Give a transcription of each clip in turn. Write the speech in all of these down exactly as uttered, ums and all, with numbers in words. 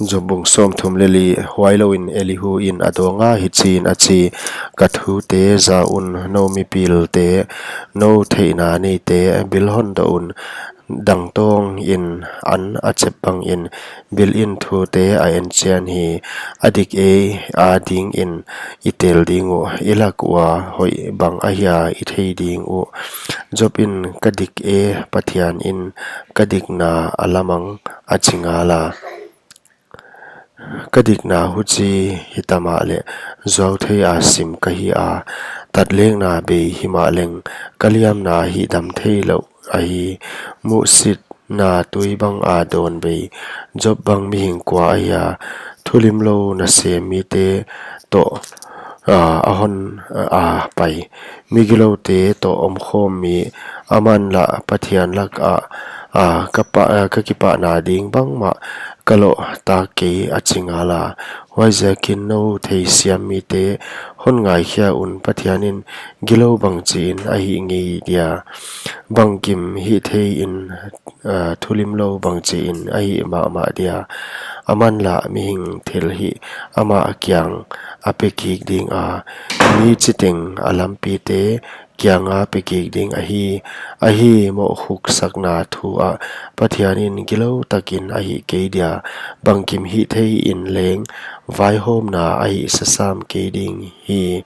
Job bung sawmthum leh li. Huailouin Elihu in a dawnga hichiin a chi: Ka thute za un, nou mipilte, nou theihna neite, bil hon doh un. Dangtawngin an a chep bangin bilin thute a enchian hi. A dik ei adingin i tel ding uh, i lak ua hoih bang ahia i thei ding uh. Job in, Ka dik e, Pathianin ka dikna a la mang, a chi ngala. Ka dikna huchi hita mahleh, zuau thei a sim ka hi a, tatlekna bei himahleng, ka liamna hihdam theilou ahi. Muhsitna tui banga dawn bei. Job bang mihing kua ahia? Thulimlou nasem mite toh, ah, a hon, ah, pai. Migiloute toh omkhawm mi. Aman lah Pathian lakah, ah, ka pa, ah, ka kipahna ding bangmah ka loh tak kei, a chi ngala. Huaiziakin nou theisiam mite hon ngaikhia un, Pathianin gilou bangchiin a hih ngei dia? Bangkim hihtheiin, ah, thulimlou bangchiin a hih mahmah dia? Aman lah mihing thilhih amah kiang a pe kik dinga, mi chiteng a lampite kianga pe kik ding ahi. Ahi, mohkhuksakna thu ah Pathianin gilou takin a hih kei dia? Bangkim hihtheiin leng vaihawmna a hihsa sam kei ding hi.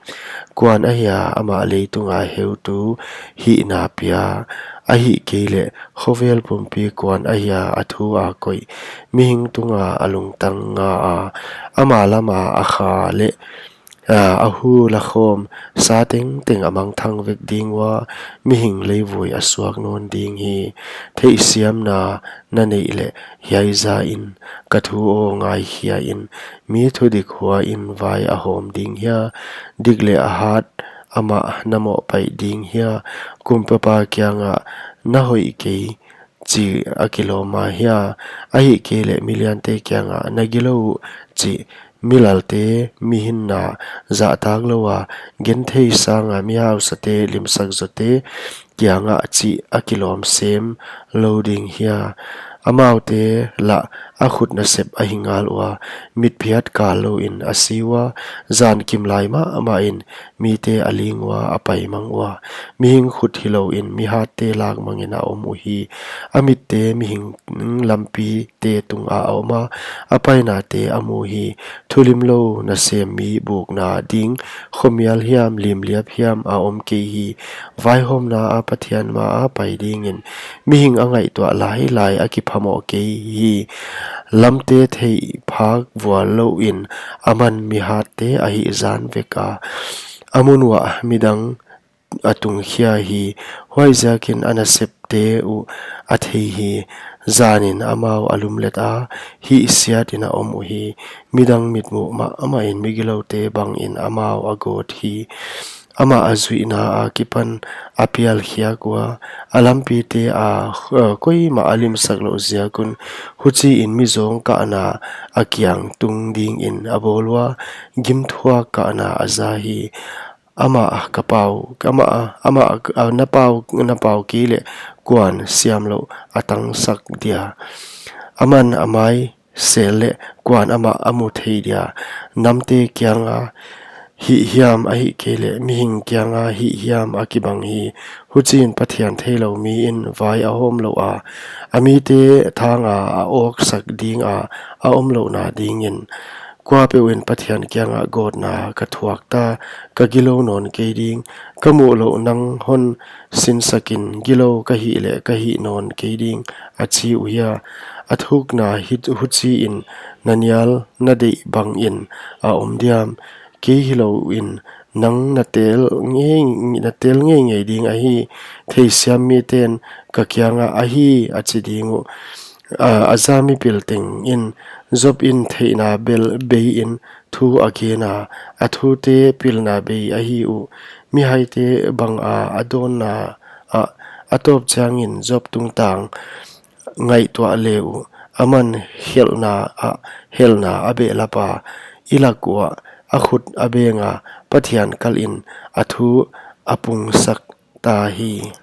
Kuan ahia amah leitunga heutu hihna pia? Ahihkeileh khovel pumpi kuan ahia a thu a koih? Mihing tunga a lungtang nga a, ama lama a kha leh, ah, a hu lakhawm sa tengteng a mangthang vek ding ua, mihing leivui a suak nawn ding hi. Theihsiamna na neih leh hiai zain, ka thu aw ngaikhiain, mi thudik huain vai a hawm ding hia? Dik leh a hat amah na mohpaih ding hia? Kumpipa kiangah na hoih kei chih a kilawm a hia? Ahihkeileh miliante kiangah na gilou uh chih, milalte mihinna zahtak lou a, genthei sanga mihausate limsakzote kiangah chih a kilawm sem lou ding hia? Amaute lah a khut nasep ahi ngal ua, mitphiat kal louin a si ua, zan kimlai mahmahin mite a ling ua, a pai mang ua. Mihing khut hilouin mihatte lak mangin a om uhi. A mitte mihing lampite tunga a om a, a painate a mu hi. Thulimlou nasem mi bukna ding khomial hiam, limliap hiam a om kei hi. Vaihawmna a Pathian maa pai dingin mihing a ngaihtuah lailai a kiphamoh kei hi. Lamte theih phak vual louin aman mihatte a hihzan vek a, a mun uah midang a tungkhia hi. Huaiziakin a nasepte uh a thei hi. Zanin amau a lumlet a, hihsiatin a om uhi. Midang mitmuh mahmahin migiloute bangin amau a gawt hi. Amah a zuihna akipan a pial khiak ua, a lampite a, eh, koimah a limsak louh ziak un. Huchiin mi zawng kahna a kiang tung dingin a bawl ua, gimthuak kahna a za hi. Amah ka pau, amah, amah, ah, na pau, na pau kei leh kuan siamlouh a tangsak dia? Aman a mai sel leh kuan amah a mu thei dia? Namte kianga hih hiam, ahihkeileh mihing kianga hih hiam a kibang hi. Huchiin Pathian theilou miin vai a hawm lou a, a mite thanga a awksak dinga a omlouhna dingin. Kuapeuhin Pathian kiangah gawtna ka thuak ta, ka gilou nawn kei ding. Ka muhlouh nang hon sinsakin, gilou ka hih leh ka hih nawn kei ding, a chi uhia? A thukna hi huchiin na nial na deih bangin a om diam? Kei hilouin nang na tel ngei, na tel ngeingei ding ahi. Theisiam miten ka kiangah ahi a chi ding uh. A, a za mipil tengin Job in theihna bel beiin thu a gen a, a thute pilna bei ahi uh. Mihaite banga a dawnna ah a tawp chiangin Job tungtang ngaihtuah le uh. Aman khelhna ah helna a behlap a, i lak uah a khut a beng a, Pathian kalin a thu a pungsak ta hi.